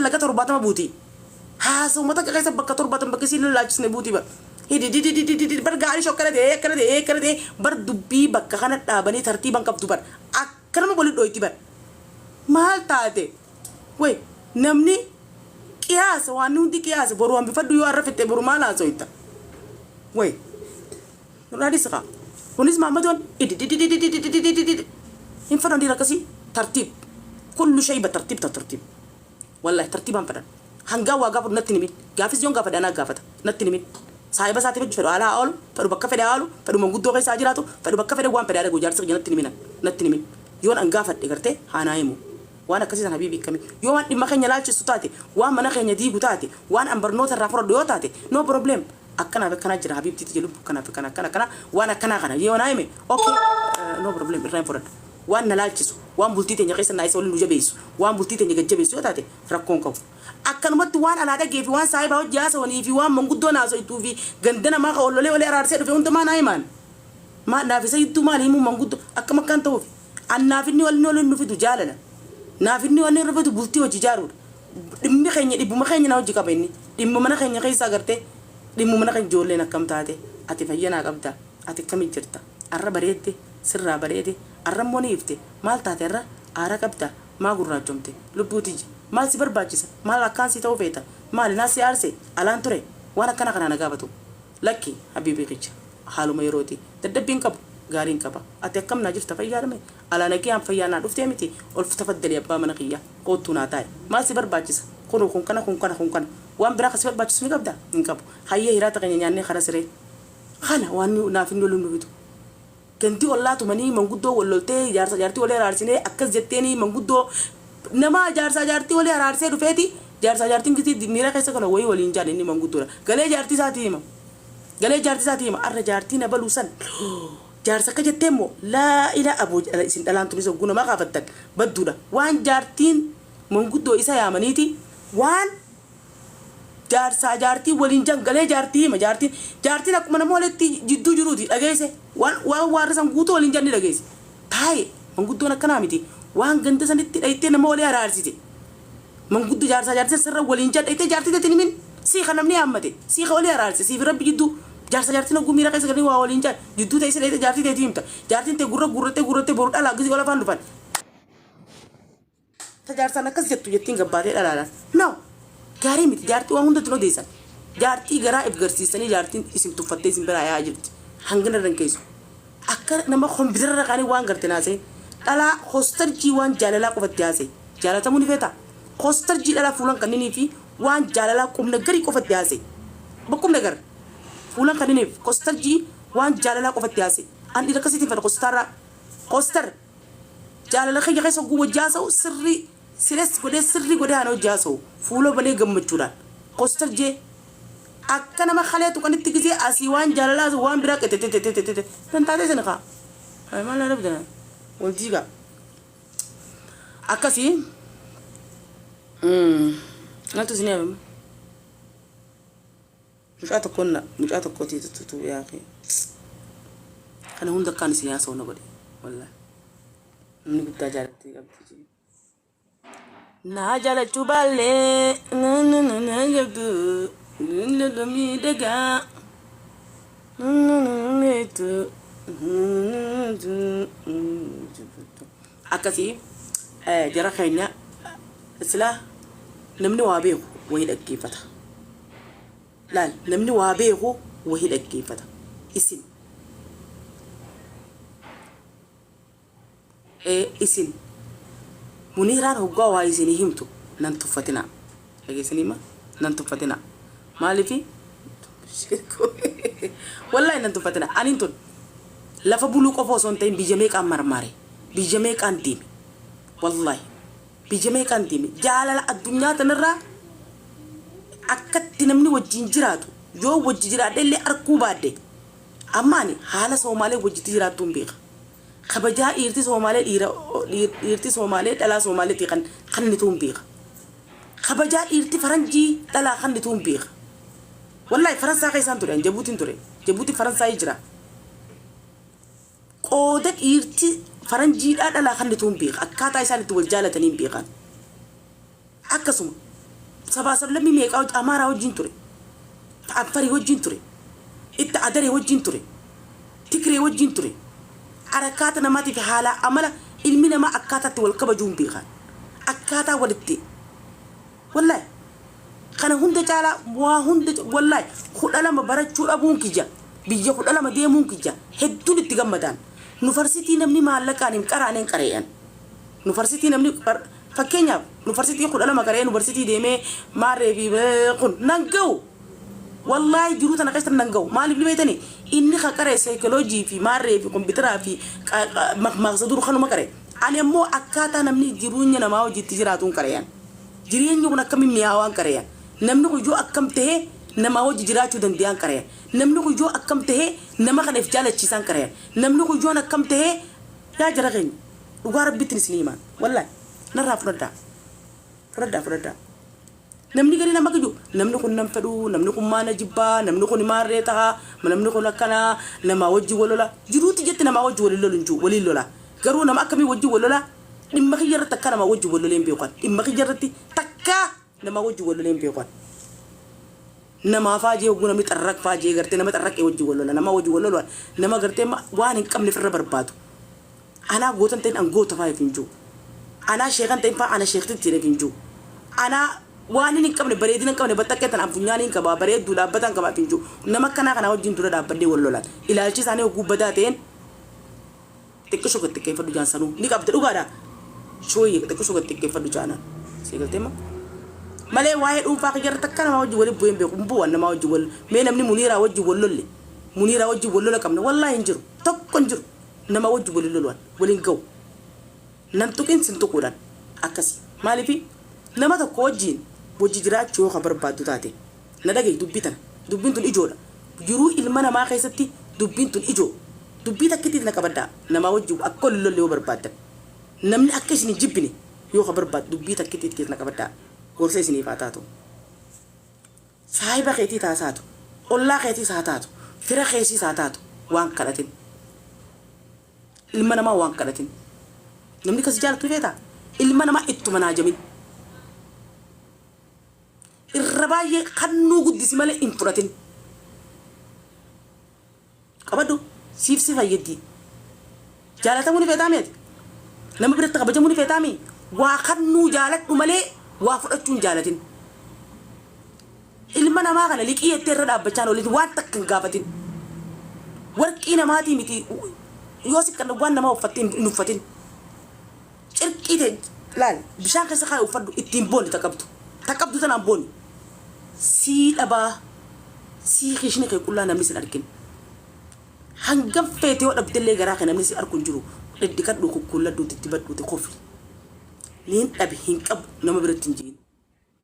laga 70 buuti. Haasawuma takka keessa bakka 70 bakka isiin lallaalchisne buuti bar. Hididididididi bar gaarii shokkana ta'ee akkana ta'ee akkana ta'ee bar dubbii bakka kana dhaabanii tartiiban qabdu bar. Akkanuma walitti dhooyti bar. Maal taate? Way namni qiyaasa waan hundi qiyaasa boru hambifadhu yoo arra fixxe boru maal haasoyta? Way nurraa dhisi kaa. Kunis maammadoon ididididididididididi hin fedhan dhiira akkasii tartiib kullu shay batartiib tartiib. Wallahi tartiibaan fedhan. Hangaa waa gaafadhu natti hin himin. Gaafis yoon gaafadhe anaa gaafata. Natti hin himin. Saahiba isaatiif hojii fedhu haala haa oolu, fedhu bakka fedhe haa oolu, fedhu manguddoo keessa haa jiraatu, fedhu bakka fedhe waan fedhe haa dhagahu jaarsi kiyya natti hin himin an. Natti hin himin. Yoon an gaafadhe gartee haa naa himu. Waan akkasii san habiibii akkami. Yoo waan dhimma keenya laalchistu taate, waan mana keenya diigu taate, waan an barnoota irraa fudhadhu yoo taate, no problem. Akkanaaf akkanaa jira habiibtii tiyya lubbu akkanaaf akkana akkana akkana waan akkanaa kana yoo naa hime okay no problem irraa hin fudhadha. Waan na laalchisu, waan bultii teenya keessa naa isa waliin nu jabeessu, waan bultii teenya gad jabeessu yoo taate rakkoo hin qabu. Akkanumatti waan alaa dhagee fi waan saahibaa hojii haasawanii fi waan manguddoon haasoytuu fi ganda namaa ka ol lolee walii araarsee dhufe hunda maa naa himaan? Maa naaf isa jidduu maali himuu manguddoo akkam akkaan ta'uufi? An naaf inni wanni waliin nu fidu jaalala. Naaf inni wanni nu fidu bultii hojii ijaaruudha. Dhimmi keenya dhibbuma keenya na hojii qaba inni. Dhimma mana keenya keessaa gartee dhimma mana keenya ijoolleen akkam taate ati fayya naa qabda ati akkami jirta arra bareedde sirraa bareede arra immoo ni ifte maal taate arra aara qabda maa gurraachomte lubbuu tiyya maal si barbaachisa maal akkaan si ta'uu feeta maali naa si aarse alaan ture waan akkana kanaa na gaafatu lakki habiibii kiyya haaluma yerooti dadhabbiin qabu gaariin qaba ati akkam naa jirta fayyaadha mee alaa nagayaan fayyaa naa dhuftee miti ol tafaddali abbaa mana kiyya koottuu naa taa'i maal si barbaachisa kunoo kun kana kun kana kun kana waan biraa ka si barbaachisu ni qabda hin qabu hayyee hiraata keenya nyaannee kara siree Kana waan naaf hin lolun nufitu. Ganti ollaa tumanii manguddoo wal loltee jaarsa jaartii walii araarsinee akkas jetteeni manguddoo nama jaarsaa jaartii walii araarsee dhufeeti jaarsaa jaartiin gisee miira keessa galan wayii waliin jaan inni manguddoodha. Galee jaartii isaatii hima. Galee jaartii isaatii hima. Arra jaartii na baluu san jaarsa akka jettee immoo laa ilaa aboo isin dhalaan tunis hogguu namaa kaafattan badduudha. Waan jaartiin manguddoo isa yaamaniiti waan Jaarsaa jaartii waliin jan galee jaartii hima jaartiin jaartiin akkuma nama walitti jidduu jiruuti dhageesse waan waan waarri san guutuu waliin jan ni dhageesse taaye manguddoon akkanaa miti waan ganda sanitti dhayxee nama walii araarsite manguddo jaarsaa jaartii sirra waliin jan dhayxee jaartii teetiin himin sii ka namni yaammate sii ka walii araarse sii fi rabbi jidduu jaarsaa jaartiin hogguu miira keessa galanii waa waliin jan jidduu teessee dhayxee jaartii teetii himta jaartiin tee gurra guurrattee guurrattee boru dhalaa gisii ol afaan dhufan Ta jaarsaan akkas jettu jettiin gabbaatee dhalaadhaan. No! Gaarii miti. Jaartii waan hundatti hin odeessan. Jaartii garaa if garsiistanii jaartiin isin tuffattee isin biraa yaa'aa jirti. Hangana irra hin keessu. Akka nama kompiitara irra kaanii waan garte naasee. Dhalaa kostarjii waan jaalalaa qofatti haasee. Jaalatamuu ni feetaa? Kostarjii dhalaa fuulan kanninii fi waan jaalalaa qubna garii qofatti haasee. Baqqubna gar. Fuulan kanniniif kostarjii waan jaalalaa qofatti haasee. An dhiira akkasiitiin fedha kostaarraa. Kostar. Jaalala kiyya keessa hogguu wajji haasa'u sirrii sires godhee sirrii godhee ana wajji haasa'u fuula banee gammachuudhaan kostar jee akka nama kalee tuqanitti gisee asii waan jaalalaa haasa'u waan biraa qetetetetetete tan taatee sani kaa maal na dhabdana wal diigaa akkasii maaltu isin yaabama Mucaa tokkoon na mucaa tokkooti tutu yaa akhi kana hunda akkaan isin haasa'u na godhe wallahi namni guddaa jaalattii qabdi jee naa jaalachuu baallee na na na na jabdu lolo miidhagaa na na na meetu akkasii jara keenya silaa namni waa beeku wayii dhaggeeffata. Laal namni waa beeku wahi dhaggeeffata. Isin. Ee isin. Muniiraan hoggaa waa isinii himtu nan tuffatinaa. Dhageessanii ma? Nan tuffatinaa. Maaliifi? Wallaahi nan tuffatinaa. Aniin tun lafa buluu qofa osoo hin ta'in biyya meeqaan marmaare. Biyya meeqaan deeme. Wallaahi. Biyya meeqaan deeme. Jaalala addunyaa tanarraa akkatti namni wajjin jiraatu yoo wajji jiraadhe illee arkuu baadhe amma ani haala Soomaalee wajjitti jiraattuun beeka. Kabajaa dhiirti Soomaalee dhiira dhiirti Soomaalee dhalaa Soomaaleetii kan kannituun beeka. Kabajaa dhiirti faranjii dhalaa kannituun beeka. Wallahi Faransaa keessaan ture an Jabuutiin ture. Jabuutii Faransaayii jira. Qooda dhiirti faranjiidhaa dhalaa kannituun beeka. Akkaataa isaan itti wal jaalataniin beekan. Akkasuma. Sabaa sablammii meeqaa wajji Amaaraa wajjin ture. Affarii wajjin ture. Itti Adaree wajjin ture. Tigree wajjin ture. Arakaata namaatiif haala amala ilmi namaa akkaataatti wal kabajuun beekan. Akkaataa walitti. Wallahi. Kana hunda caalaa waa hunda wallahi 12 barachuu dhabuun kiyya biyya 12 deemuun kiyya hedduun itti gammadaan. Nufarsitii namni maallaqaan hin qaraaneen qaree'an. Nufarsitii namni fakkeenyaaf nufarsitii 12 qara'ee nufarsitii deemee maarree fi kun nan ga'u. Wallaahi jiruu tana keessa nan ga'u. Maaliif ni beektani? Inni ka qara'e saayikoloojii fi maarree fi kompiitaraa fi makmaaksa dur kanuma qara'e. Ani ammoo akkaataa namni jiruunya namaa hojiitti jiraatuun qara'ean. Jireenyi kun akkamiin mi'aawaan qara'ean. Namni kun yoo akkam ta'ee namaa wajji jiraachuu danda'an qara'ean. Namni kun yoo akkam ta'ee nama kana if jaalachiisaan qara'ean. Namni kun yoon akkam ta'ee yaa jara keenya dhugaa Rabbittin isinii himaan wallahi narraa fudhadhaa. Fudhadhaa fudhadhaa. Namni gariin amma akka jiru namni kun nan fedhu, namni kun maa na jibbaa, namni kun maarree ta'a, namni kun akkanaa, namaa wajji wal lola. Jiruutti jetti namaa wajji wal hin lolu hin jiru, waliin lola. Garuu nama akkamii wajji wal lola? Dhimma kiyya irratti akka namaa wajji wal lolee hin beeku ani. Dhimma kiyya irratti takkaa namaa wajji wal lolee hin beeku ani. Namaa faa jee hogguu namni xarraq faa jee gartee nama xarraqee wajji wal lola. Nama wajji wal lolu ani. Nama gartee waan hin qabne ofirra barbaadu. Anaa goota hin ta'in an goota faa hin jiru. Anaa sheeka hin ta'in faa ana sheektitti jedhee hin jiru. Anaa waan inni hin qabne bareedina hin qabne baxxaqqee tan an funyaan hin qabaa bareedduu dhaabbataa hin qabaa hin jiru. Nama akkanaa kanaa wajjin dura dhaabbadhee wal lolaan. Ilaalchi isaanii hogguu badaa ta'een xiqqisho gad xiqqeeffadhu jaan sanuu ni qabda dhugaadha. Shooyye xiqqisho gad xiqqeeffadhu jaanaan. Sii galtee moo? Malee waa'ee dhuunfaa kiyya irratti akka namaa wajjin walitti bu'ee hin beeku. Hin bu'u an namaa wajjin wal mee namni Muniiraa wajjin wal lolle Muniiraa wajjin wal lola qabna wallaahi hin jiru. Tokko hin jiru. Nama wajji wal hin lolu an. Wal hin ga'u. Nan tuqin sin tuquudhaan. Akkasi. Maaliifi? Nama tokko wajjiin wajji jiraachuu yoo ka barbaaddu taate. Na dhaga'i dubbii tana. Dubbiin tun ijoodha. Jiruu ilma namaa keessatti dubbiin tun ijoo. Dubbii takkittii tana qabadhaa. Namaa wajji akka wal hin lolle yoo barbaaddan. Namni akka isin hin jibbine yoo ka barbaaddu dubbii takkittii tana qabadhaa. Gorsa isiniif haa taatu. Saahiba keetiis haa taatu, ollaa keetiis haa taatu, fira keesiis haa taatu waan kadhatin. Ilma namaa waan kadhatin. Namni akka si jaalatu ni feetaa? Ilma namaa ittuma hin haajamin. Irra baay'ee kannuu guddisi malee hin fudhatin. Qabadhu siif si fayyaddi. Jaalatamuu ni feetaamii ati? Nama biratti kabajamuu ni feetaamii? Waa kannuu jaaladhu malee waa fudhachuu hin jaalatin. Ilma namaa kana liqii jettee irra dhaabbachaa hin oolin waan takka hin gaafatin. Warqii namaatii miti yoo si kan waan namaa uffatte hin uffatin. Cirqii ta'e laal bishaan keessa kaa'e uffadhu ittiin booni ta qabdu. Ta qabdu tanaan booni. Sii dhabaa sii kiishni kee qullaa namni sin argin. Hangam feete yoo dhabdellee garaa kee namni si arku hin jiru. Dhidhiqadhu kukkuulladhu diddibadhuuti kofli. Niin dhabe hin qabu nama biratti hin jiin.